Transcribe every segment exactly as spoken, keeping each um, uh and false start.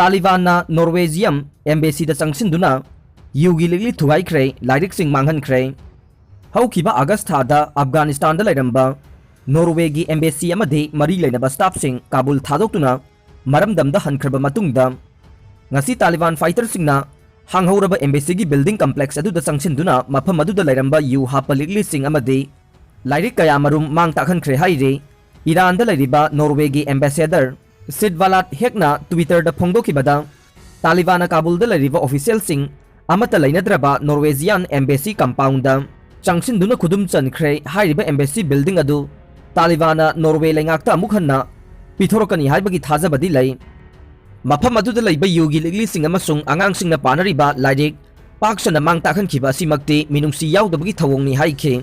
ꯇꯥꯂꯤꯕꯥꯟꯅ ꯅꯣꯔꯋꯦꯖꯤꯌꯝ ꯑꯦꯝꯕꯦꯁꯤꯗ ꯆꯪꯁꯤꯟꯗꯨꯅ ꯌꯨꯒꯤ ꯂꯤꯛꯂꯤ ꯊꯨꯒꯥꯏꯈ꯭ꯔꯦ, ꯂꯥꯏꯔꯤꯛꯁꯤꯡ ꯃꯥꯡꯍꯟꯈ꯭ꯔꯦ꯫ ꯍꯧꯈꯤꯕ ꯑꯥꯒꯁ ꯊꯥꯗ ꯑꯐꯒꯥꯅꯤꯁꯇꯥꯟꯗ ꯂꯩꯔꯝꯕ ꯅꯣꯔꯋꯦꯒꯤ ꯑꯦꯝꯕꯦꯁꯤ ꯑꯃꯗꯤ ꯃꯔꯤ ꯂꯩꯅꯕ ꯁ꯭ꯇꯥꯐꯁꯤꯡ ꯀꯥꯕꯨꯜ ꯊꯥꯗꯣꯛꯇꯨꯅ ꯃꯔꯝꯗꯝꯗ ꯍꯟꯈ꯭ꯔꯕ ꯃꯇꯨꯡꯗ, ꯉꯁꯤ ꯇꯥꯂꯤꯕꯥꯟ ꯐꯥꯏꯇꯔꯁꯤꯡꯅ ꯍꯥꯡꯍꯧꯔꯕ ꯑꯦꯝꯕꯦꯁꯤꯒꯤ ꯕꯤꯜꯗꯤꯡ ꯀꯝꯄ꯭ꯂꯦꯛꯁ ꯑꯗꯨꯗ ꯆꯪꯁꯤꯟꯗꯨꯅ ꯃꯐꯝ ꯑꯗꯨꯗ ꯂꯩꯔꯝꯕ ꯌꯨ ꯍꯥꯞꯄ ꯂꯤꯛꯂꯤꯁꯤꯡ ꯑꯃꯗꯤ ꯂꯥꯏꯔꯤꯛ ꯀꯌꯥ ꯃꯔꯨꯝ ꯃꯥꯡ ꯇꯥꯛꯍꯟꯈ꯭ꯔꯦ ꯍꯥꯏꯔꯤ꯫ ꯏꯔꯥꯟꯗ ꯂꯩꯔꯤꯕ ꯅꯣꯔꯋꯦꯒꯤ ꯑꯦꯝꯕꯦꯁꯦꯗꯔ ꯁꯤꯗ ꯚꯥꯂꯥꯠ ꯍꯦꯛꯅ ꯇ꯭ꯋꯤꯇꯔꯗ ꯐꯣꯡꯗꯣꯛꯈꯤꯕꯗ, ꯇꯥꯂꯤꯕꯥꯟꯅ ꯀꯥꯕꯨꯜꯗ ꯂꯩꯔꯤꯕ ꯑꯣꯐꯤꯁꯤꯌꯦꯜꯁꯤꯡ ꯑꯃꯠꯇ ꯂꯩꯅꯗ꯭ꯔꯕ ꯅꯣꯔꯋꯦꯖꯤꯌꯥꯟ ꯑꯦꯝꯕꯦꯁꯤ ꯀꯝꯄꯥꯎꯟꯗ ꯆꯪꯁꯤꯟꯗꯨꯅ ꯈꯨꯗꯨꯝ ꯆꯟꯈ꯭ꯔꯦ ꯍꯥꯏꯔꯤꯕ ꯑꯦꯝꯕꯦꯁꯤ ꯕꯤꯜꯗꯤꯡ ꯑꯗꯨ ꯇꯥꯂꯤꯕꯥꯟꯅ ꯅꯣꯔꯋꯦ ꯂꯩꯉꯥꯛꯇ ꯑꯃꯨꯛ ꯍꯟꯅ ꯄꯤꯊꯣꯔꯛꯀꯅꯤ ꯍꯥꯏꯕꯒꯤ ꯊꯥꯖꯕꯗꯤ ꯂꯩ꯫ ꯃꯐꯝ ꯑꯗꯨꯗ ꯂꯩꯕ ꯌꯨꯒꯤ ꯂꯤꯛꯂꯤꯁꯤꯡ ꯑꯃꯁꯨꯡ ꯑꯉꯥꯡꯁꯤꯡꯅ ꯄꯥꯅꯔꯤꯕ ꯂꯥꯏꯔꯤꯛ ꯄꯥꯛ ꯁꯟꯅ ꯃꯥꯡ ꯇꯥꯛꯍꯟꯈꯤꯕ ꯑꯁꯤꯃꯛꯇꯤ ꯃꯤꯅꯨꯡꯁꯤ ꯌꯥꯎꯗꯕꯒꯤ ꯊꯧꯑꯣꯡꯅꯤ ꯍꯥꯏꯈꯤ꯫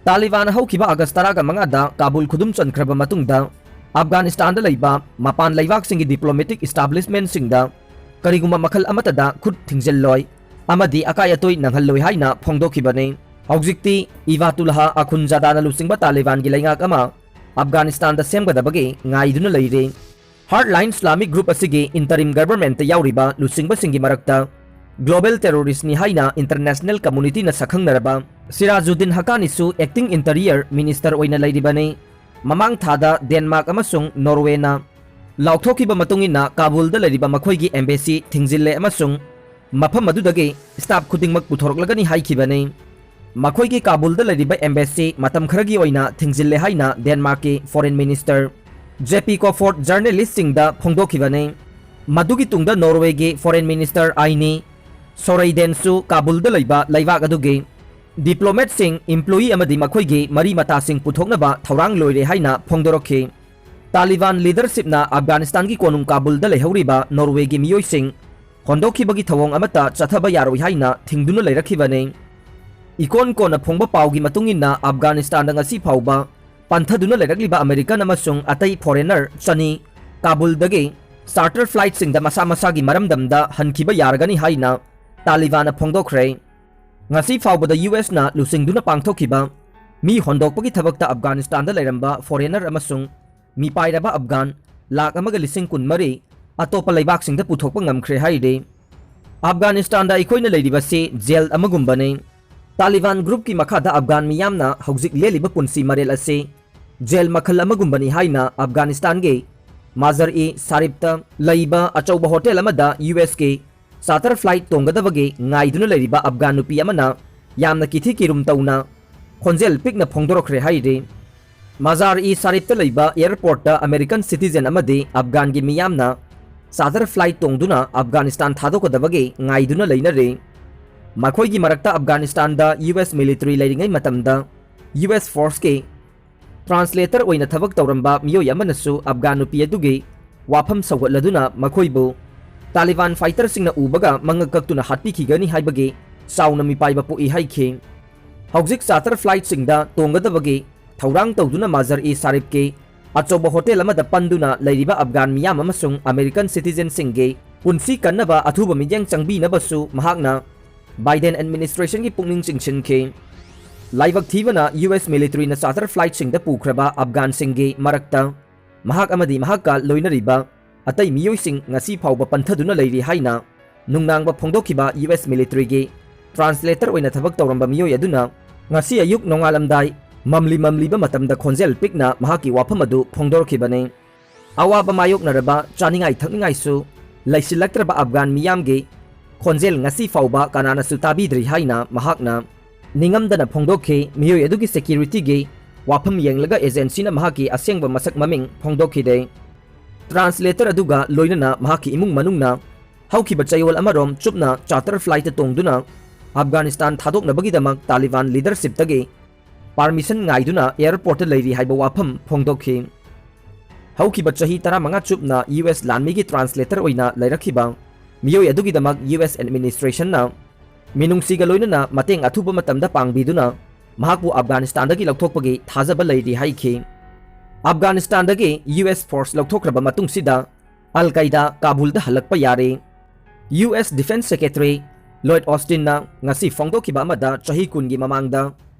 ꯇꯥꯂꯤꯕꯥꯟ ꯍꯧꯈꯤꯕ ꯑꯥꯒꯁ ꯇꯔꯥꯒ ꯃꯉꯥꯗ ꯀꯥꯕꯨꯜ ꯈꯨꯗꯨꯝ ꯆꯟꯈ꯭ꯔꯕ ꯃꯇꯨꯡꯗ, ꯑꯐꯒꯥꯅꯤꯁꯇꯥꯟꯗ ꯂꯩꯕ ꯃꯄꯥꯟ ꯂꯩꯕꯥꯛꯁꯤꯡꯒꯤ ꯗꯤꯄ꯭ꯂꯣꯃꯦꯇꯤꯛ ꯏꯁꯇꯥꯕ꯭ꯂꯤꯁꯃꯦꯟꯁꯤꯡꯗ ꯀꯔꯤꯒꯨꯝꯕ ꯃꯈꯜ ꯑꯃꯠꯇꯗ ꯈꯨꯠ ꯊꯤꯡꯖꯤꯜꯂꯣꯏ ꯑꯃꯗꯤ ꯑꯀꯥꯏ ꯑꯇꯣꯏ ꯅꯪꯍꯜꯂꯣꯏ ꯍꯥꯏꯅ ꯐꯣꯡꯗꯣꯛꯈꯤꯕꯅꯤ꯫ ꯍꯧꯖꯤꯛꯇꯤ ꯏꯕꯥꯇꯨꯜꯍꯥ ꯑꯈꯨꯟꯖꯥꯗꯥꯅ ꯂꯨꯆꯤꯡꯕ ꯇꯥꯂꯤꯕꯥꯟꯒꯤ ꯂꯩꯉꯥꯛ ꯑꯃ ꯑꯐꯒꯥꯅꯤꯁꯇꯥꯟꯗ ꯁꯦꯝꯒꯗꯕꯒꯤ ꯉꯥꯏꯗꯨꯅ ꯂꯩꯔꯤ꯫ ꯍꯥꯔꯠꯂꯥꯏꯟ ꯏꯁꯂꯥꯃꯤꯛ ꯒ꯭ꯔꯨꯞ ꯑꯁꯤꯒꯤ ꯏꯟꯇꯔꯤꯝ ꯒꯚꯔꯟꯃꯦꯟꯠꯇ ꯌꯥꯎꯔꯤꯕ ꯂꯨꯆꯤꯡꯕꯁꯤꯡꯒꯤ ꯃꯔꯛꯇ ꯒ꯭ꯂꯣꯕꯦꯜ ꯇꯦꯔꯣꯔꯤꯁ꯭ꯠꯅꯤ ꯍꯥꯏꯅ ꯏꯟꯇꯔꯅꯦꯁꯅꯦꯜ ꯀꯝꯃꯨꯅꯤꯇꯤꯅ ꯁꯛꯈꯪꯅꯔꯕ ꯁꯤꯔꯥꯖꯨꯗꯤꯟ ꯍꯛꯀꯥꯅꯤꯁꯨ ꯑꯦꯛꯇꯤꯡ ꯏꯟꯇꯔꯤꯌꯔ ꯃꯤꯅꯤꯁꯇꯔ ꯑꯣꯏꯅ ꯂꯩꯔꯤꯕꯅꯤ꯫ ꯃꯃꯥꯡ ꯊꯥꯗ ꯗꯦꯟꯃꯥꯔꯛ ꯑꯃꯁꯨꯡ ꯅꯣꯔꯋꯦꯅ ꯂꯥꯎꯊꯣꯛꯈꯤꯕ ꯃꯇꯨꯡ ꯏꯟꯅ ꯀꯥꯕꯨꯜꯗ ꯂꯩꯔꯤꯕ ꯃꯈꯣꯏꯒꯤ ꯑꯦꯝꯕꯦꯁꯤ ꯊꯤꯡꯖꯤꯜꯂꯦ ꯑꯃꯁꯨꯡ ꯃꯐꯝ ꯑꯗꯨꯗꯒꯤ ꯁ꯭ꯇꯥꯐ ꯈꯨꯗꯤꯡꯃꯛ ꯄꯨꯊꯣꯔꯛꯂꯒꯅꯤ ꯍꯥꯏꯈꯤꯕꯅꯤ꯫ ꯃꯈꯣꯏꯒꯤ ꯀꯥꯕꯨꯜꯗ ꯂꯩꯔꯤꯕ ꯑꯦꯝꯕꯦꯁꯤ ꯃꯇꯝ ꯈꯔꯒꯤ ꯑꯣꯏꯅ ꯊꯤꯡꯖꯤꯜꯂꯦ ꯍꯥꯏꯅ ꯗꯦꯟꯃꯥꯔꯛꯀꯤ ꯐꯣꯔꯦꯟ ꯃꯤꯅꯤꯁꯇꯔ ꯖꯦ ꯄꯤ ꯀꯣꯐꯣꯔꯠ ꯖꯔꯅꯦꯂꯤꯁꯁꯤꯡꯗ ꯐꯣꯡꯗꯣꯛꯈꯤꯕꯅꯤ꯫ ꯃꯗꯨꯒꯤ ꯇꯨꯡꯗ ꯅꯣꯔꯋꯦꯒꯤ ꯐꯣꯔꯦꯟ ꯃꯤꯅꯤꯁꯇꯔ ꯑꯥꯏꯅꯤ ꯁꯣꯔꯩꯗꯦꯟꯁꯨ ꯀꯥꯕꯨꯜꯗ ꯂꯩꯕ ꯂꯩꯕꯥꯛ ꯑꯗꯨꯒꯤ ꯗꯤꯄ꯭ꯂꯣꯃꯦꯠꯁꯤꯡ, ꯏꯝꯄ꯭ꯂꯣꯌꯤ ꯑꯃꯗꯤ ꯃꯈꯣꯏꯒꯤ ꯃꯔꯤ ꯃꯇꯥꯁꯤꯡ ꯄꯨꯊꯣꯛꯅꯕ ꯊꯧꯔꯥꯡ ꯂꯣꯏꯔꯦ ꯍꯥꯏꯅ ꯐꯣꯡꯗꯣꯔꯛꯈꯤ꯫ ꯇꯥꯂꯤꯕꯥꯟ ꯂꯤꯗꯔꯁꯤꯞꯅ ꯑꯐꯒꯥꯅꯤꯁꯇꯥꯟꯒꯤ ꯀꯣꯅꯨꯡ ꯀꯥꯕꯨꯜꯗ ꯂꯩꯍꯧꯔꯤꯕ ꯅꯣꯔꯋꯦꯒꯤ ꯃꯤꯑꯣꯏꯁꯤꯡ ꯍꯣꯟꯗꯣꯛꯈꯤꯕꯒꯤ ꯊꯧꯑꯣꯡ ꯑꯃꯠꯇ ꯆꯠꯊꯕ ꯌꯥꯔꯣꯏ ꯍꯥꯏꯅ ꯊꯤꯡꯗꯨꯅ ꯂꯩꯔꯛꯈꯤꯕꯅꯤ꯫ ꯏꯀꯣꯟ ꯀꯣꯟꯅ ꯐꯣꯡꯕ ꯄꯥꯎꯒꯤ ꯃꯇꯨꯡ ꯏꯟꯅ, ꯑꯐꯒꯥꯅꯤꯁꯇꯥꯟꯗ ꯉꯁꯤ ꯐꯥꯎꯕ ꯄꯟꯊꯗꯨꯅ ꯂꯩꯔꯛꯂꯤꯕ ꯑꯃꯦꯔꯤꯀꯟ ꯑꯃꯁꯨꯡ ꯑꯇꯩ ꯐꯣꯔꯦꯅꯔ ꯆꯅꯤ ꯀꯥꯕꯨꯜꯗꯒꯤ ꯆꯥꯔꯇꯔ ꯐ꯭ꯂꯥꯏꯠꯁꯤꯡꯗ ꯃꯁꯥ ꯃꯁꯥꯒꯤ ꯃꯔꯝꯗꯝꯗ ꯍꯟꯈꯤꯕ ꯌꯥꯔꯒꯅꯤ ꯍꯥꯏꯅ ꯇꯥꯂꯤꯕꯥꯟꯅ ꯐꯣꯡꯗꯣꯛꯈ꯭ꯔꯦ꯫ ꯉꯁꯤ ꯐꯥꯎꯕꯗ ꯌꯨ ꯑꯦꯁꯅ ꯂꯨꯆꯤꯡꯗꯨꯅ ꯄꯥꯡꯊꯣꯛꯈꯤꯕ ꯃꯤ ꯍꯣꯟꯗꯣꯛꯄꯒꯤ ꯊꯕꯛꯇ ꯑꯐꯒꯥꯅꯤꯁꯇꯥꯟꯗ ꯂꯩꯔꯝꯕ ꯐꯣꯔꯦꯅꯔ ꯑꯃꯁꯨꯡ ꯃꯤꯄꯥꯏꯔꯕ ꯑꯐꯒꯥꯟ ꯂꯥꯈ ꯑꯃꯒ ꯂꯤꯁꯤꯡ ꯀꯨꯟꯃꯔꯤ ꯑꯇꯣꯞꯄ ꯂꯩꯕꯥꯛꯁꯤꯡꯗ ꯄꯨꯊꯣꯛꯄ ꯉꯝꯈ꯭ꯔꯦ ꯍꯥꯏꯔꯤ꯫ ꯑꯐꯒꯥꯅꯤꯁꯇꯥꯟꯗ ꯑꯩꯈꯣꯏꯅ ꯂꯩꯔꯤꯕꯁꯤ ꯖꯦꯜ ꯑꯃꯒꯨꯝꯕꯅꯤ꯫ ꯇꯥꯂꯤꯕꯥꯟ ꯒ꯭ꯔꯨꯞꯀꯤ ꯃꯈꯥꯗ ꯑꯐꯒꯥꯟ ꯃꯤꯌꯥꯝꯅ ꯍꯧꯖꯤꯛ ꯂꯦꯜꯂꯤꯕ ꯄꯨꯟꯁꯤ ꯃꯔꯦꯜ ꯑꯁꯤ ꯖꯦꯜ ꯃꯈꯜ ꯑꯃꯒꯨꯝꯕꯅꯤ ꯍꯥꯏꯅ ꯑꯐꯒꯥꯅꯤꯁꯇꯥꯟꯒꯤ ꯃꯥꯖꯔ ꯏ ꯁꯥꯔꯤꯞꯇ ꯂꯩꯕ ꯑꯆꯧꯕ ꯍꯣꯇꯦꯜ ꯑꯃꯗ ꯌꯨ ꯑꯦꯁꯀꯤ ꯆꯥꯔꯇꯔ ꯐ꯭ꯂꯥꯏꯠ ꯇꯣꯡꯒꯗꯕꯒꯤ ꯉꯥꯏꯗꯨꯅ ꯂꯩꯔꯤꯕ ꯑꯐꯒꯥꯟ ꯅꯨꯄꯤ ꯑꯃꯅ ꯌꯥꯝꯅ ꯀꯤꯊꯤ ꯀꯤꯔꯨꯝ ꯇꯧꯅ ꯈꯣꯟꯖꯦꯜ ꯄꯤꯛꯅ ꯐꯣꯡꯗꯣꯔꯛꯈ꯭ꯔꯦ ꯍꯥꯏꯔꯤ꯫ ꯃꯖꯥꯔ ꯏ ꯁꯥꯔꯤꯞꯇ ꯂꯩꯕ ꯑꯦꯌꯔꯄꯣꯔꯠꯇ ꯑꯃꯦꯔꯤꯀꯟ ꯁꯤꯇꯤꯖꯦꯟ ꯑꯃꯗꯤ ꯑꯐꯒꯥꯟꯒꯤ ꯃꯤꯌꯥꯝꯅ ꯆꯥꯔꯇꯔ ꯐ꯭ꯂꯥꯏꯠ ꯇꯣꯡꯗꯨꯅ ꯑꯐꯒꯥꯅꯤꯁꯇꯥꯟ ꯊꯥꯗꯣꯛꯀꯗꯕꯒꯤ ꯉꯥꯏꯗꯨꯅ ꯂꯩꯅꯔꯤ꯫ ꯃꯈꯣꯏꯒꯤ ꯃꯔꯛꯇ ꯑꯐꯒꯥꯅꯤꯁꯇꯥꯟꯗ ꯌꯨ ꯑꯦꯁ ꯃꯤꯂꯤꯇꯔꯤ ꯂꯩꯔꯤꯉꯩ ꯃꯇꯝꯗ ꯌꯨ ꯑꯦꯁ ꯐꯣꯔꯁꯀꯤ ꯇ꯭ꯔꯥꯟꯁꯂꯦꯇꯔ ꯑꯣꯏꯅ ꯊꯕꯛ ꯇꯧꯔꯝꯕ ꯃꯤꯑꯣꯏ ꯑꯃꯅꯁꯨ ꯑꯐꯒꯥꯟ ꯅꯨꯄꯤ ꯑꯗꯨꯒꯤ ꯋꯥꯐꯝ ꯁꯧꯒꯠꯂꯗꯨꯅ ꯃꯈꯣꯏꯕꯨ ꯇꯥꯂꯤꯕꯥꯟ ꯐꯥꯏꯇꯔꯁꯤꯡꯅ ꯎꯕꯒ ꯃꯉꯛ ꯀꯛꯇꯨꯅ ꯍꯥꯠꯄꯤꯈꯤꯒꯅꯤ ꯍꯥꯏꯕꯒꯤ ꯆꯥꯎꯅ ꯃꯤꯄꯥꯏꯕ ꯄꯣꯛꯏ ꯍꯥꯏꯈꯤ꯫ ꯍꯧꯖꯤꯛ ꯆꯥꯔꯇꯔ ꯐ꯭ꯂꯥꯏꯠꯁꯤꯡꯗ ꯇꯣꯡꯒꯗꯕꯒꯤ ꯊꯧꯔꯥꯡ ꯇꯧꯗꯨꯅ ꯃꯥꯖꯔ ꯏ ꯁꯥꯔꯤꯞꯀꯤ ꯑꯆꯧꯕ ꯍꯣꯇꯦꯜ ꯑꯃꯗ ꯄꯟꯗꯨꯅ ꯂꯩꯔꯤꯕ ꯑꯐꯒꯥꯟ ꯃꯤꯌꯥꯝ ꯑꯃꯁꯨꯡ ꯑꯃꯦꯔꯤꯀꯟ ꯁꯤꯇꯤꯖꯦꯟꯁꯤꯡꯒꯤ ꯄꯨꯟꯁꯤ ꯀꯟꯅꯕ ꯑꯊꯨꯕ ꯃꯤꯠꯌꯦꯡ ꯆꯪꯕꯤꯅꯕꯁꯨ ꯃꯍꯥꯛꯅ ꯕꯥꯏꯗꯦꯟ ꯑꯦꯗꯃꯤꯅꯤꯁꯇ꯭ꯔꯦꯁꯟꯒꯤ ꯄꯨꯛꯅꯤꯡ ꯆꯤꯡꯁꯤꯟꯈꯤ꯫ ꯂꯥꯏꯕꯛ ꯊꯤꯕꯅ ꯌꯨ ꯑꯦꯁ ꯃꯤꯂꯤꯇꯔꯤꯅ ꯆꯥꯔꯇꯔ ꯐ꯭ꯂꯥꯏꯠꯁꯤꯡꯗ ꯄꯨꯈ꯭ꯔꯕ ꯑꯐꯒꯥꯟꯁꯤꯡꯒꯤ ꯃꯔꯛꯇ ꯃꯍꯥꯛ ꯑꯃꯗꯤ ꯃꯍꯥꯛꯀ ꯂꯣꯏꯅꯔꯤꯕ ꯑꯇꯩ ꯃꯤꯑꯣꯏꯁꯤꯡ ꯉꯁꯤ ꯐꯥꯎꯕ ꯄꯟꯊꯗꯨꯅ ꯂꯩꯔꯤ ꯍꯥꯏꯅ ꯅꯨꯡꯅꯥꯡꯕ ꯐꯣꯡꯗꯣꯛꯈꯤꯕ ꯌꯨ ꯑꯦꯁ ꯃꯤꯂꯤꯇꯔꯤꯒꯤ ꯇ꯭ꯔꯥꯟꯁꯂꯦꯇꯔ ꯑꯣꯏꯅ ꯊꯕꯛ ꯇꯧꯔꯝꯕ ꯃꯤꯑꯣꯏ ꯑꯗꯨꯅ ꯉꯁꯤ ꯑꯌꯨꯛ ꯅꯣꯡꯉꯥꯜꯂꯝꯗꯥꯏ ꯃꯝꯂꯤ ꯃꯝꯂꯤꯕ ꯃꯇꯝꯗ ꯈꯣꯟꯖꯦꯜ ꯄꯤꯛꯅ ꯃꯍꯥꯛꯀꯤ ꯋꯥꯐꯝ ꯑꯗꯨ ꯐꯣꯡꯗꯣꯔꯛꯈꯤꯕꯅꯤ꯫ ꯑꯋꯥꯕ ꯃꯥꯌꯣꯛꯅꯔꯕ ꯆꯥꯅꯤꯡꯉꯥꯏ ꯊꯛꯅꯤꯡꯉꯥꯏꯁꯨ ꯂꯩꯁꯤꯜꯂꯛꯇ꯭ꯔꯕ ꯑꯐꯒꯥꯟ ꯃꯤꯌꯥꯝꯒꯤ ꯈꯣꯟꯖꯦꯜ ꯉꯁꯤ ꯐꯥꯎꯕ ꯀꯅꯥꯅꯁꯨ ꯇꯥꯕꯤꯗ꯭ꯔꯤ ꯍꯥꯏꯅ ꯃꯍꯥꯛꯅ ꯅꯤꯡꯉꯝꯗꯅ ꯐꯣꯡꯗꯣꯛꯈꯤ꯫ ꯃꯤꯑꯣꯏ ꯑꯗꯨꯒꯤ ꯁꯦꯀ꯭ꯌꯨꯔꯤꯇꯤꯒꯤ ꯋꯥꯐꯝ ꯌꯦꯡꯂꯒ ꯑꯦꯖꯦꯟꯁꯤꯅ ꯃꯍꯥꯛꯀꯤ ꯑꯁꯦꯡꯕ ꯃꯁꯛ ꯃꯃꯤꯡ ꯐꯣꯡꯗꯣꯛꯈꯤꯗꯦ꯫ ꯇ꯭ꯔꯥꯟꯁꯂꯦꯇꯔ ꯑꯗꯨꯒ ꯂꯣꯏꯅꯅ ꯃꯍꯥꯛꯀꯤ ꯏꯃꯨꯡ ꯃꯅꯨꯡꯅ ꯍꯧꯈꯤꯕ ꯆꯌꯣꯜ ꯑꯃꯔꯣꯝ ꯆꯨꯞꯅ ꯆꯥꯔꯇꯔ ꯐ꯭ꯂꯥꯏꯠꯇ ꯇꯣꯡꯗꯨꯅ ꯑꯐꯒꯥꯅꯤꯁꯇꯥꯟ ꯊꯥꯗꯣꯛꯅꯕꯒꯤꯗꯃꯛ ꯇꯥꯂꯤꯕꯥꯟ ꯂꯤꯗꯔꯁꯤꯞꯇꯒꯤ ꯄꯥꯔꯃꯤꯁꯟ ꯉꯥꯏꯗꯨꯅ ꯑꯦꯌꯔꯄꯣꯔꯠꯇ ꯂꯩꯔꯤ ꯍꯥꯏꯕ ꯋꯥꯐꯝ ꯐꯣꯡꯗꯣꯛꯈꯤ꯫ ꯍꯧꯈꯤꯕ ꯆꯍꯤ ꯇꯔꯥꯃꯉꯥ ꯆꯨꯞꯅ ꯌꯨ ꯑꯦꯁ ꯂꯥꯟꯃꯤꯒꯤ ꯇ꯭ꯔꯥꯟꯁꯂꯦꯇꯔ ꯑꯣꯏꯅ ꯂꯩꯔꯛꯈꯤꯕ ꯃꯤꯑꯣꯏ ꯑꯗꯨꯒꯤꯗꯃꯛ ꯌꯨ ꯑꯦꯁ ꯑꯦꯗꯃꯤꯅꯤꯁꯇ꯭ꯔꯦꯁꯟꯅ ꯃꯤꯅꯨꯡꯁꯤꯒ ꯂꯣꯏꯅꯅ ꯃꯇꯦꯡ ꯑꯊꯨꯕ ꯃꯇꯝꯗ ꯄꯥꯡꯕꯤꯗꯨꯅ ꯃꯍꯥꯛꯄꯨ ꯑꯐꯒꯥꯅꯤꯁꯇꯥꯟꯗꯒꯤ ꯂꯧꯊꯣꯛꯄꯒꯤ ꯊꯥꯖꯕ ꯂꯩꯔꯤ ꯍꯥꯏꯈꯤ꯫ ꯑꯐꯒꯥꯅꯤꯁꯇꯥꯟꯗꯒꯤ ꯌꯨ ꯑꯦꯁ ꯐꯣꯔꯁ ꯂꯧꯊꯣꯛꯈ꯭ꯔꯕ ꯃꯇꯨꯡꯁꯤꯗ ꯑꯜ ꯀꯥꯏꯗꯥ ꯀꯥꯕꯨꯜꯗ ꯍꯜꯂꯛꯄ ꯌꯥꯔꯦ꯫ ꯌꯨ ꯑꯦꯁ ꯗꯤꯐꯦꯟꯁ ꯁꯦꯀ꯭ꯔꯦꯇꯔꯤ ꯂꯣꯏꯗ ꯑꯣꯁꯇꯤꯟꯅ ꯉꯁꯤ ꯐꯣꯡꯗꯣꯛꯈꯤꯕ ꯑꯃꯗ ꯆꯍꯤ ꯀꯨꯟꯒꯤ ꯃꯃꯥꯡꯗ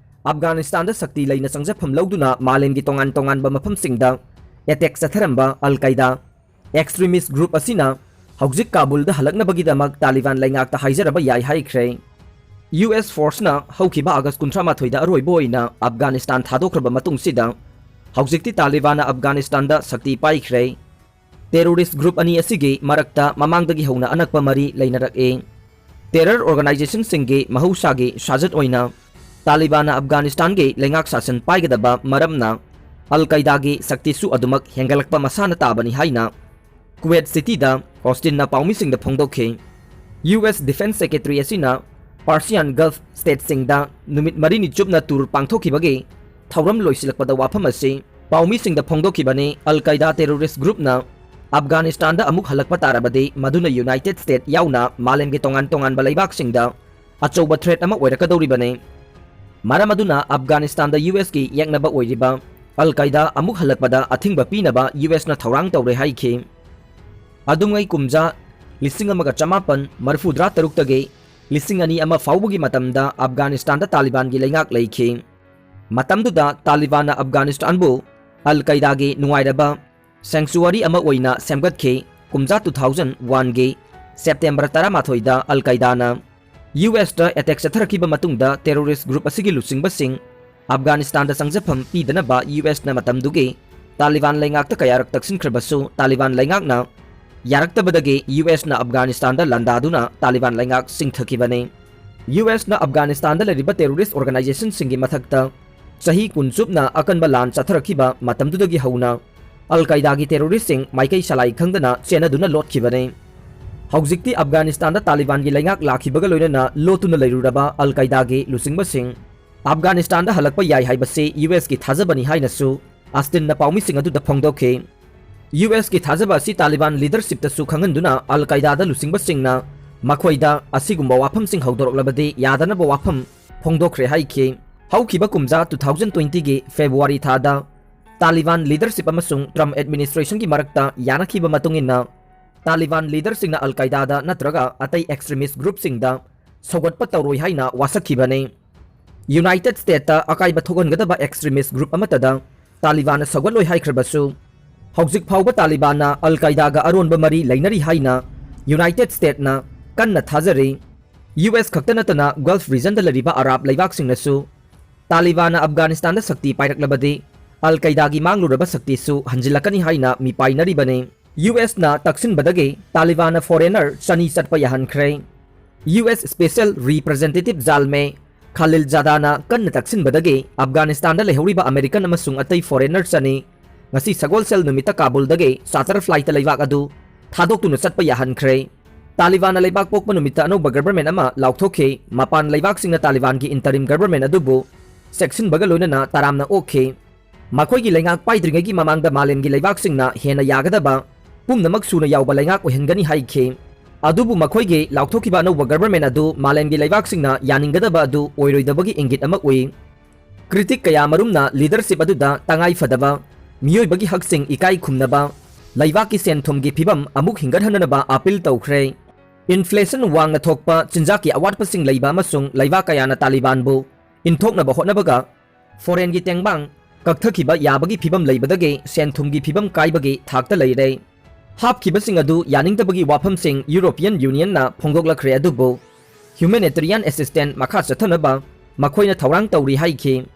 ꯑꯐꯒꯥꯅꯤꯁꯇꯥꯟꯗ ꯁꯛꯇꯤ ꯂꯩꯅ ꯆꯪꯖꯐꯝ ꯂꯧꯗꯨꯅ ꯃꯥꯂꯦꯝꯒꯤ ꯇꯣꯉꯥꯟ ꯇꯣꯉꯥꯟꯕ ꯃꯐꯝꯁꯤꯡꯗ ꯑꯦꯇꯦꯛ ꯆꯠꯊꯔꯝꯕ ꯑꯜ ꯀꯥꯏꯗꯥ Extremist group ꯑꯁꯤꯅ ꯍꯧꯖꯤꯛ ꯀꯥꯕꯨꯜꯗ ꯍꯜꯂꯛꯅꯕꯒꯤꯗꯃꯛ ꯇꯥꯂꯤꯕꯥꯟ ꯂꯩꯉꯥꯛꯇ ꯍꯥꯏꯖꯔꯕ ꯌꯥꯏ ꯍꯥꯏꯈ꯭ꯔꯦ꯫ ꯌꯨ ꯑꯦꯁ forceꯅ ꯍꯧꯈꯤꯕ ꯑꯥꯒꯁ ꯀꯨꯟꯊ꯭ꯔꯥ ꯃꯥꯊꯣꯏꯗ ꯑꯔꯣꯏꯕ ꯑꯣꯏꯅ ꯑꯐꯒꯥꯅꯤꯁꯇꯥꯟ ꯊꯥꯗꯣꯛꯈ꯭ꯔꯕ ꯃꯇꯨꯡꯁꯤꯗ ꯍꯧꯖꯤꯛꯇꯤ ꯇꯥꯂꯤꯕꯥꯟꯅ ꯑꯐꯒꯥꯅꯤꯁꯇꯥꯟꯗ ꯁꯛꯇꯤ ꯄꯥꯏꯈ꯭ꯔꯦ꯫ Terrorist group ꯑꯅꯤ ꯑꯁꯤꯒꯤ ꯃꯔꯛꯇ ꯃꯃꯥꯡꯗꯒꯤ ꯍꯧꯅ ꯑꯅꯛꯄ ꯃꯔꯤ ꯂꯩꯅꯔꯛꯏ꯫ Terror organizationꯁꯤꯡꯒꯤ ꯃꯍꯧꯁꯥꯒꯤ ꯁꯥꯖꯠ ꯑꯣꯏꯅ ꯇꯥꯂꯤꯕꯥꯟꯅ ꯑꯐꯒꯥꯅꯤꯁꯇꯥꯟꯒꯤ ꯂꯩꯉꯥꯛ ꯁꯥꯁꯟ ꯄꯥꯏꯒꯗꯕ ꯃꯔꯝꯅ ꯑꯜ ꯀꯥꯏꯗꯥꯒꯤ ꯁꯛꯇꯤꯁꯨ ꯑꯗꯨꯃꯛ ꯍꯦꯟꯒꯠꯂꯛꯄ ꯃꯁꯥꯅ ꯇꯥꯕꯅꯤ ꯍꯥꯏꯅ ꯀꯨꯋꯦꯠ ꯁꯤꯇꯤꯗ ꯑꯣꯁꯇꯤꯟꯅ ꯄꯥꯎꯃꯤꯁꯤꯡꯗ ꯐꯣꯡꯗꯣꯛꯈꯤ꯫ ꯌꯨ ꯑꯦꯁ Defence Secretary ꯑꯁꯤꯅ Persian Gulf stateꯁꯤꯡꯗ ꯅꯨꯃꯤꯠ ꯃꯔꯤꯅꯤ ꯆꯨꯞꯅ tour ꯄꯥꯡꯊꯣꯛꯈꯤꯕꯒꯤ ꯊꯧꯔꯝ ꯂꯣꯏꯁꯤꯜꯂꯛꯄꯗ ꯋꯥꯐꯝ ꯑꯁꯤ ꯄꯥꯎꯃꯤꯁꯤꯡꯗ ꯐꯣꯡꯗꯣꯛꯈꯤꯕꯅꯤ꯫ ꯑꯜ ꯀꯥꯏꯗꯥ terrorist groupꯅ ꯑꯐꯒꯥꯅꯤꯁꯇꯥꯟꯗ ꯑꯃꯨꯛ ꯍꯜꯂꯛꯄ ꯇꯥꯔꯕꯗꯤ ꯃꯗꯨꯅ United States ꯌꯥꯎꯅ ꯃꯥꯂꯦꯝꯒꯤ ꯇꯣꯉꯥꯟ ꯇꯣꯉꯥꯟꯕ ꯂꯩꯕꯥꯛꯁꯤꯡꯗ ꯑꯆꯧꯕ threat ꯑꯃ ꯑꯣꯏꯔꯛꯀꯗꯧꯔꯤꯕꯅꯤ꯫ ꯃꯔꯝ ꯑꯗꯨꯅ ꯑꯐꯒꯥꯅꯤꯁꯇꯥꯟꯗ ꯌꯨ ꯑꯦꯁꯀꯤ ꯌꯦꯛꯅꯕ ꯑꯣꯏꯔꯤꯕ ꯑꯜ ꯀꯥꯏꯗꯥ ꯑꯃꯨꯛ ꯍꯜꯂꯛꯄꯗ ꯑꯊꯤꯡꯕ ꯄꯤꯅꯕ ꯌꯨ ꯑꯦꯁꯅ ꯊꯧꯔꯥꯡ ꯇꯧꯔꯦ ꯍꯥꯏꯈꯤ꯫ ꯑꯗꯨꯉꯩ ꯀꯨꯝꯖꯥ ꯂꯤꯁꯤꯡ ꯑꯃꯒ ꯆꯃꯥꯄꯟ ꯃꯔꯤꯐꯨꯇꯔꯥ ꯇꯔꯨꯛꯇꯒꯤ ꯂꯤꯁꯤꯡ ꯑꯅꯤ ꯑꯃ ꯐꯥꯎꯕꯒꯤ ꯃꯇꯝꯗ ꯑꯐꯒꯥꯅꯤꯁꯇꯥꯟꯗ ꯇꯥꯂꯤꯕꯥꯟꯒꯤ ꯂꯩꯉꯥꯛ ꯂꯩꯈꯤ꯫ ꯃꯇꯝꯗꯨꯗ ꯇꯥꯂꯤꯕꯥꯟꯅ ꯑꯐꯒꯥꯅꯤꯁꯇꯥꯟꯕꯨ ꯑꯜ ꯀꯥꯏꯗꯥꯒꯤ ꯅꯨꯡꯉꯥꯏꯔꯕ sanctuary ꯑꯃ ꯑꯣꯏꯅ ꯁꯦꯝꯒꯠꯈꯤ꯫ ꯀꯨꯝꯖꯥ two thousand oneꯒꯤ September ꯇꯔꯥꯃꯥꯊꯣꯏꯗ ꯑꯜ ꯀꯥꯏꯗꯥꯅ ꯌꯨ ꯑꯦꯁꯇ attack ꯆꯠꯊꯔꯛꯈꯤꯕ ꯃꯇꯨꯡꯗ terrorist group ꯑꯁꯤꯒꯤ ꯂꯨꯆꯤꯡꯕꯁꯤꯡ ꯑꯐꯒꯥꯅꯤꯁꯇꯥꯟꯗ ꯆꯪꯖꯐꯝ ꯄꯤꯗꯅꯕ ꯌꯨ ꯑꯦꯁꯅ ꯃꯇꯝꯗꯨꯒꯤ ꯇꯥꯂꯤꯕꯥꯟ ꯂꯩꯉꯥꯛꯇ ꯀꯌꯥꯔꯛ ꯇꯛꯁꯤꯟꯈ꯭ꯔꯕꯁꯨ ꯇꯥꯂꯤꯕꯥꯟ ꯂꯩꯉꯥꯛꯅ ꯌꯥꯔꯛꯇꯕꯗꯒꯤ ꯌꯨ ꯑꯦꯁꯅ ꯑꯐꯒꯥꯅꯤꯁꯇꯥꯟꯗ ꯂꯥꯟꯗꯥꯗꯨꯅ ꯇꯥꯂꯤꯕꯥꯟ ꯂꯩꯉꯥꯛ ꯆꯤꯡꯊꯈꯤꯕꯅꯤ꯫ ꯌꯨ ꯑꯦꯁꯅ ꯑꯐꯒꯥꯅꯤꯁꯇꯥꯟꯗ ꯂꯩꯔꯤꯕ terrorist organizationꯁꯤꯡꯒꯤ ꯃꯊꯛꯇ ꯆꯍꯤ ꯀꯨꯟ ꯆꯨꯞꯅ ꯑꯀꯟꯕ ꯂꯥꯟ ꯆꯠꯊꯔꯛꯈꯤꯕ ꯃꯇꯝꯗꯨꯗꯒꯤ ꯍꯧꯅ ꯑꯜ ꯀꯥꯏꯗꯥꯒꯤ terroristꯁꯤꯡ ꯃꯥꯏꯀꯩ ꯁꯂꯥꯏ ꯈꯪꯗꯅ ꯆꯦꯟꯅꯗꯨꯅ ꯂꯣꯠꯈꯤꯕꯅꯤ꯫ ꯍꯧꯖꯤꯛꯇꯤ ꯑꯐꯒꯥꯅꯤꯁꯇꯥꯟꯗ ꯇꯥꯂꯤꯕꯥꯟꯒꯤ ꯂꯩꯉꯥꯛ ꯂꯥꯛꯈꯤꯕꯒ ꯂꯣꯏꯅꯅ ꯂꯣꯠꯇꯨꯅ ꯂꯩꯔꯨꯔꯕ ꯑꯜ ꯀꯥꯏꯗꯥꯒꯤ ꯂꯨꯆꯤꯡꯕꯁꯤꯡ ꯑꯐꯒꯥꯅꯤꯁꯇꯥꯟꯗ ꯍꯜꯂꯛꯄ ꯌꯥꯏ ꯍꯥꯏꯕꯁꯤ ꯌꯨ ꯑꯦꯁꯀꯤ ꯊꯥꯖꯕꯅꯤ ꯍꯥꯏꯅꯁꯨ ꯑꯁꯇꯤꯟꯅ ꯄꯥꯎꯃꯤꯁꯤꯡ ꯑꯗꯨꯗ ꯐꯣꯡꯗꯣꯛꯈꯤ꯫ ꯌꯨ ꯑꯦꯁꯀꯤ ꯊꯥꯖꯕ ꯑꯁꯤ ꯇꯥꯂꯤꯕꯥꯟ leadershipꯇꯁꯨ ꯈꯪꯍꯟꯗꯨꯅ ꯑꯜ ꯀꯥꯏꯗꯥꯗ ꯂꯨꯆꯤꯡꯕꯁꯤꯡꯅ ꯃꯈꯣꯏꯗ ꯑꯁꯤꯒꯨꯝꯕ ꯋꯥꯐꯝꯁꯤꯡ ꯍꯧꯗꯣꯔꯛꯂꯕꯗꯤ ꯌꯥꯗꯅꯕ ꯋꯥꯐꯝ ꯐꯣꯡꯗꯣꯛꯈ꯭ꯔꯦ ꯍꯥꯏꯈꯤ꯫ ꯍꯧꯈꯤꯕ ꯀꯨꯝꯖꯥ two thousand twentyꯒꯤ February ꯊꯥꯗ ꯇꯥꯂꯤꯕꯥꯟ leadership ꯑꯃꯁꯨꯡ Trump administrationꯒꯤ ꯃꯔꯛꯇ ꯌꯥꯅꯈꯤꯕ ꯃꯇꯨꯡ ꯏꯟꯅ ꯇꯥꯂꯤꯕꯥꯟ leaderꯁꯤꯡꯅ ꯑꯜ ꯀꯥꯏꯗꯥꯗ ꯅꯠꯇ꯭ꯔꯒ ꯑꯇꯩ extremist groupꯁꯤꯡꯗ ꯁꯧꯒꯠꯄ ꯇꯧꯔꯣꯏ ꯍꯥꯏꯅ ꯋꯥꯁꯛꯈꯤꯕꯅꯤ꯫ United Statesꯇ ꯑꯀꯥꯏꯕ ꯊꯣꯛꯍꯟꯒꯗꯕ extremist group ꯑꯃꯠꯇꯗ ꯇꯥꯂꯤꯕꯥꯟꯅ ꯁꯧꯒꯠꯂꯣꯏ ꯍꯥꯏꯈ꯭ꯔꯕꯁꯨ, ꯍꯧꯖꯤꯛ ꯐꯥꯎꯕ ꯇꯥꯂꯤꯕꯥꯟꯅ ꯑꯜ ꯀꯥꯏꯗꯥꯒ ꯑꯔꯣꯟꯕ ꯃꯔꯤ ꯂꯩꯅꯔꯤ ꯍꯥꯏꯅ ꯌꯨꯅꯥꯏꯇꯦꯗ ꯁ꯭ꯇꯦꯠꯅ ꯀꯟꯅ ꯊꯥꯖꯔꯤ꯫ ꯌꯨ ꯑꯦꯁ ꯈꯛꯇ ꯅꯠꯇꯅ ꯒꯜꯐ ꯔꯤꯖꯟꯗ ꯂꯩꯔꯤꯕ ꯑꯔꯥꯕ ꯂꯩꯕꯥꯛꯁꯤꯡꯅꯁꯨ ꯇꯥꯂꯤꯕꯥꯟꯅ ꯑꯐꯒꯥꯅꯤꯁꯇꯥꯟꯗ ꯁꯛꯇꯤ ꯄꯥꯏꯔꯛꯂꯕꯗꯤ ꯑꯜ ꯀꯥꯏꯗꯥꯒꯤ ꯃꯥꯡꯂꯨꯔꯕ ꯁꯛꯇꯤꯁꯨ ꯍꯟꯖꯤꯜꯂꯛꯀꯅꯤ ꯍꯥꯏꯅ ꯃꯤꯄꯥꯏꯅꯔꯤꯕꯅꯤ꯫ ꯌꯨ ꯑꯦꯁꯅ ꯇꯛꯁꯤꯟꯕꯗꯒꯤ ꯇꯥꯂꯤꯕꯥꯟꯅ ꯐꯣꯔꯦꯅꯔ ꯆꯅꯤ ꯆꯠꯄ ꯌꯥꯍꯟꯈ꯭ꯔꯦ꯫ ꯌꯨ ꯑꯦꯁ ꯁ꯭ꯄꯦꯁꯦꯜ ꯔꯤꯄ꯭ꯔꯖꯦꯟꯇꯦꯇꯤꯚ ꯖꯥꯜꯃꯦ ꯈꯥꯂꯤꯜ ꯖꯥꯗꯥꯅ ꯀꯟꯅ ꯇꯛꯁꯤꯟꯕꯗꯒꯤ ꯑꯐꯒꯥꯅꯤꯁꯇꯥꯟꯗ ꯂꯩꯍꯧꯔꯤꯕ ꯑꯃꯦꯔꯤꯀꯟ ꯑꯃꯁꯨꯡ ꯑꯇꯩ ꯐꯣꯔꯦꯅꯔ ꯆꯅꯤ ꯉꯁꯤ ꯁꯒꯣꯜꯁꯦꯜ ꯅꯨꯃꯤꯠꯇ ꯀꯥꯕꯨꯜꯗꯒꯤ ꯆꯥꯔꯇꯔ ꯐ꯭ꯂꯥꯏꯠꯇ ꯂꯩꯕꯥꯛ ꯑꯗꯨ ꯊꯥꯗꯣꯛꯇꯨꯅ ꯆꯠꯄ ꯌꯥꯍꯟꯈ꯭ꯔꯦ꯫ ꯇꯥꯂꯤꯕꯥꯟꯅ ꯂꯩꯕꯥꯛ ꯄꯣꯛꯄ ꯅꯨꯃꯤꯠꯇ ꯑꯅꯧꯕ ꯒꯕꯔꯃꯦꯟ ꯑꯃ ꯂꯥꯎꯊꯣꯛꯈꯤ꯫ ꯃꯄꯥꯟ ꯂꯩꯕꯥꯛꯁꯤꯡꯅ ꯇꯥꯂꯤꯕꯥꯟꯒꯤ ꯏꯟꯇꯔꯤꯝ ꯒꯕꯔꯃꯦꯟ ꯑꯗꯨꯕꯨ ꯆꯦꯛꯁꯤꯟꯕꯒ ꯂꯣꯏꯅꯅ ꯇꯔꯥꯝꯅ ꯑꯣꯛꯈꯤ꯫ ꯃꯈꯣꯏꯒꯤ ꯂꯩꯉꯥꯛ ꯄꯥꯏꯗ꯭ꯔꯤꯉꯩꯒꯤ ꯃꯃꯥꯡꯗ ꯃꯥꯂꯦꯝꯒꯤ ꯂꯩꯕꯥꯛꯁꯤꯡꯅ ꯍꯦꯟꯅ ꯌꯥꯒꯗꯕ ꯄꯨꯝꯅꯃꯛ ꯁꯨꯅ ꯌꯥꯎꯕ ꯂꯩꯉꯥꯛ ꯑꯣꯏꯍꯟꯒꯅꯤ ꯍꯥꯏꯈꯤ꯫ ꯑꯗꯨꯕꯨ ꯃꯈꯣꯏꯒꯤ ꯂꯥꯎꯊꯣꯛꯈꯤꯕ ꯑꯅꯧꯕ ꯒꯕꯔꯃꯦꯟ ꯑꯗꯨ ꯃꯥꯂꯦꯝꯒꯤ ꯂꯩꯕꯥꯛꯁꯤꯡꯅ ꯌꯥꯅꯤꯡꯒꯗꯕ ꯑꯗꯨ ꯑꯣꯏꯔꯣꯏꯗꯕꯒꯤ ꯏꯪꯒꯤꯠ ꯑꯃ ꯎꯏ꯫ ꯀ꯭ꯔꯤꯇꯤꯛ ꯀꯌꯥꯃꯔꯨꯝꯅ ꯂꯤꯗꯔꯁꯤꯞ ꯑꯗꯨꯗ ꯇꯉꯥꯏ ꯐꯗꯕ, ꯃꯤꯑꯣꯏꯕꯒꯤ ꯍꯛꯁꯤꯡ ꯏꯀꯥꯏ ꯈꯨꯝꯅꯕ, ꯂꯩꯕꯥꯛꯀꯤ ꯁꯦꯟ ꯊꯨꯝꯒꯤ ꯐꯤꯕꯝ ꯑꯃꯨꯛ ꯍꯤꯡꯒꯠꯍꯟꯅꯅꯕ ꯑꯥꯄꯤꯜ ꯇꯧꯈ꯭ꯔꯦ꯫ ꯏꯟꯐ꯭ꯂꯦꯁꯟ ꯋꯥꯡꯅ ꯊꯣꯛꯄ, ꯆꯤꯟꯖꯥꯛꯀꯤ ꯑꯋꯥꯠꯄꯁꯤꯡ ꯂꯩꯕ ꯑꯃꯁꯨꯡ ꯂꯩꯕꯥꯛ ꯀꯌꯥꯅ ꯇꯥꯂꯤꯕꯥꯟꯕꯨ ꯏꯟꯊꯣꯛꯅꯕ ꯍꯣꯠꯅꯕꯒ ꯐꯣꯔꯦꯟꯒꯤ ꯇꯦꯡꯕꯥꯡ ꯀꯛꯊꯈꯤꯕ ꯌꯥꯕꯒꯤ ꯐꯤꯕꯝ ꯂꯩꯕꯗꯒꯤ ꯁꯦꯟ ꯊꯨꯝꯒꯤ ꯐꯤꯕꯝ ꯀꯥꯏꯕꯒꯤ ꯊꯥꯛꯇ ꯂꯩꯔꯦ꯫ ꯍꯥꯞꯈꯤꯕꯁꯤꯡ ꯑꯗꯨ ꯌꯥꯅꯤꯡꯗꯕꯒꯤ ꯋꯥꯐꯝꯁꯤꯡ ꯌꯨꯔꯣꯄꯤꯌꯟ ꯌꯨꯅꯤꯌꯟꯅ ꯐꯣꯡꯗꯣꯛꯂꯛꯈ꯭ꯔꯦ, ꯑꯗꯨꯕꯨ ꯍ꯭ꯌꯨꯃꯦꯅꯤꯇꯔꯤꯌꯟ ꯑꯦꯁꯤꯁꯇꯦꯟ ꯃꯈꯥ ꯆꯠꯊꯅꯕ ꯃꯈꯣꯏꯅ ꯊꯧꯔꯥꯡ ꯇꯧꯔꯤ ꯍꯥꯏꯈꯤ꯫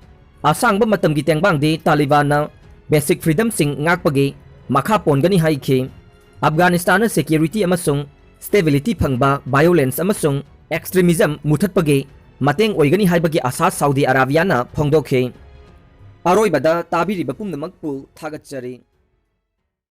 ꯑꯁꯥꯡꯕ ꯃꯇꯝꯒꯤ ꯇꯦꯡꯕꯥꯡꯗꯤ ꯇꯥꯂꯤꯕꯥꯟꯅ ꯕꯦꯁꯤꯛ ꯐ꯭ꯔꯤꯗꯝꯁꯤꯡ ꯉꯥꯛꯄꯒꯤ ꯃꯈꯥ ꯄꯣꯟꯒꯅꯤ ꯍꯥꯏꯈꯤ꯫ ꯑꯐꯒꯥꯅꯤꯁꯇꯥꯟꯅ ꯁꯦꯀ꯭ꯌꯨꯔꯤꯇꯤ ꯑꯃꯁꯨꯡ ꯁ꯭ꯇꯦꯕꯤꯂꯤꯇꯤ ꯐꯪꯕ, ꯚꯥꯏꯑꯣꯂꯦꯟꯁ ꯑꯃꯁꯨꯡ ꯑꯦꯛꯁꯇ꯭ꯔꯤꯃꯤꯖꯝ ꯃꯨꯊꯠꯄꯒꯤ ꯃꯇꯦꯡ ꯑꯣꯏꯒꯅꯤ ꯍꯥꯏꯕꯒꯤ ꯑꯥꯁꯥ ꯁꯥꯎꯗꯤ ꯑꯔꯥꯕꯤꯌꯥꯅ ꯐꯣꯡꯗꯣꯛꯈꯤ꯫ ꯑꯔꯣꯏꯕꯗ ꯇꯥꯕꯤꯔꯤꯕ ꯄꯨꯝꯅꯃꯛꯄꯨ ꯊꯥꯒꯠꯆꯔꯤ꯫